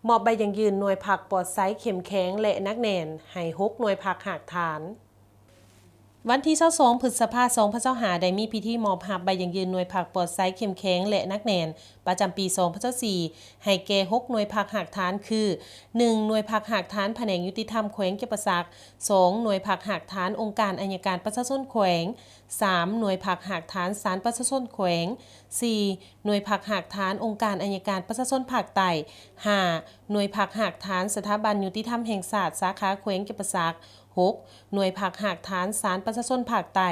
ມອບໃບຢັ້ງຢືນໜ່ວຍພັກປອດໃສ ເຂັ້ມແຂງ ແລະ ໜັກແໜ້ນ ໃຫ້ຫົກໜ່ວຍພັກຮາກຖານ. ວັນທີຊາວສອງ ພຶດສະພາ ສອງພັນຊາວຫ້າ ໄດ້ມີພິທີມອບຮັບໃບຢັ້ງຢືນໜ່ວຍພັກປອດໃສ ເຂັ້ມແຂງ ແລະ ໜັກແໜ້ນ ປະຈຳປີ ສອງພັນຊາວສີ່ ໃຫ້ແກ່ຫົກໜ່ວຍພັກຮາກຖານ ຄື ໜຶ່ງ ໜ່ວຍພັກຮາກຖານພະແນກຍຸຕິທຳແຂວງຈຳປາສັກ, ສອງ ໜ່ວຍພັກຮາກຖານອົງການໄອຍະການປະຊາຊົນແຂວງ, ສາມ ໜ່ວຍພັກຮາກຖານສານປະຊາຊົນແຂວງ, ສີ່ ໜ່ວຍພັກຮາກຖານອົງການໄອຍະການປະຊາຊົນພາກໃຕ້, ຫ້າ ໜ່ວຍພັກຮາກຖານສະຖາບັນຍຸຕິທຳແຫ່ງຊາດສາຂາແຂວງຈຳປາສັກ, ຫົກ ໜ່ວຍພັກຮາກຖານສານປະຊາຊົນພາກໃຕ້.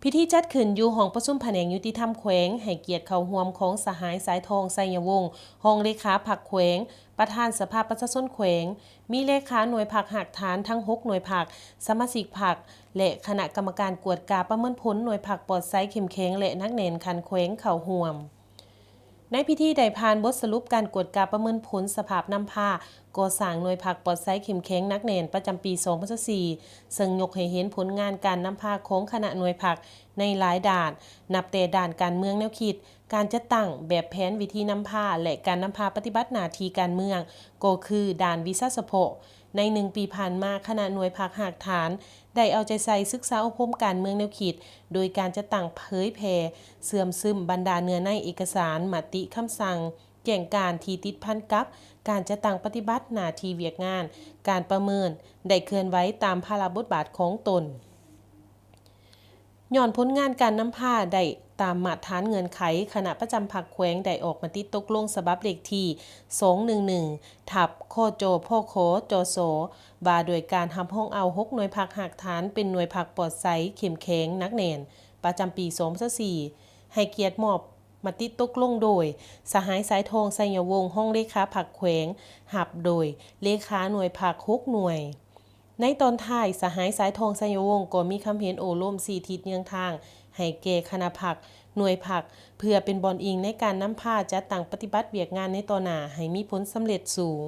ພິທີຈັດຂຶ້ນຢູ່ຫ້ອງປະຊຸມພະແນກຍຸຕິທຳແຂວງ, ໃຫ້ກຽດເຂົ້າຮ່ວມຂອງສະຫາຍ ສາຍທອງ ໄຊຍະວົງ ຮອງເລຂາພັກແຂວງ, ປະທານສະພາປະຊາຊົນແຂວງ, ມີເລຂາໜ່ວຍພັກຮາກຖານທັງຫົກໜ່ວຍພັກ, ສະມາຊິກພັກ ແລະ ຄະນະກຳມະການກວດກາປະເມີນຜົນໜ່ວຍພັກປອດໃສ ເຂັ້ມແຂງ ແລະ ໜັກແໜ້ນຂັ້ນແຂວງເຂົ້າຮ່ວມ. ໃນພິທີໄດ້ຜ່ານບົດສະຫຼຸບການກວດກາປະເມີນຜົນສະພາບນຳພາກໍ່ສ້າງໜ່ວຍພັກປອດໃສ ເຂັ້ມແຂງ ໜັກແໜ້ນ ປະຈຳປີ ສອງພັນຊາວສີ່ ເຊິ່ງຍົກໃຫ້ເຫັນຜົນງານການນຳພາຂອງຄະນະໜ່ວຍພັກໃນຫຼາຍດ້ານ, ນັບແຕ່ດ້ານການເມືອງແນວຄິດ, ການຈັດຕັ້ງແບບແຜນວິທີນຳພາ ແລະ ການນຳພາປະຕິບັດໜ້າທີ່ການເມືອງ ກໍຄືດ້ານວິຊາສະເພາະ. ໃນໜຶ່ງປີຜ່ານມາ, ຄະນະໜ່ວຍພັກຮາກຖານໄດ້ເອົາໃຈໃສ່ສຶກສາອົບຮົມການເມືອງແນວຄິດ ໂດຍການຈັດຕັ້ງເຜີຍແຜ່ເຊື່ອມຊຶມບັນດາເນື້ອໃນເອກະສານ, ມະຕິ, ຄຳສັ່ງ, ແຈ້ງການທີ່ຕິດພັນກັບການຈັດຕັ້ງປະຕິບັດໜ້າທີ່ວຽກງານ, ການປະເມີນໄດ້ເຄື່ອນໄຫວຕາມພາລະບົດບາດຂອງຕົນ. ຍ້ອນຜົນງານການນຳພາໄດ້ຕາມມາດຖານເງື່ອນໄຂ, ຄະນະປະຈຳພັກແຂວງໄດ້ອອກມະຕິຕົກລົງສະບັບເລກທີ ສອງໜຶ່ງໜຶ່ງ ທັບ ຄຈ ພຂ ຈສ ວ່າດ້ວຍການຮັບຮອງເອົາຫົກໜ່ວຍພັກຮາກຖານເປັນໜ່ວຍພັກປອດໃສ, ເຂັ້ມແຂງ, ໜັກແໜ້ນ ປະຈຳປີ ສອງພັນຊາວສີ່ ໃຫ້ກຽດມອບມະຕິຕົກລົງໂດຍ ສະຫາຍ ສາຍທອງ ໄຊຍະວົງ ຮອງເລຂາພັກແຂວງ, ຮັບໂດຍເລຂາໜ່ວຍພັກຫົກໜ່ວຍ. ໃນຕອນທ້າຍ, ສະຫາຍ ສາຍທອງ ໄຊຍະວົງ ກໍມີຄຳເຫັນໂອ້ລົມຊີ້ທິດເຍືອງທາງໃຫ້ແກ່ຄະນະພັກ, ໜ່ວຍພັກ ເພື່ອເປັນບ່ອນອີງໃນການນຳພາຈັດຕັ້ງປະຕິບັດວຽກງານໃນຕໍ່ໜ້າໃຫ້ມີຜົນສຳເລັດສູງ.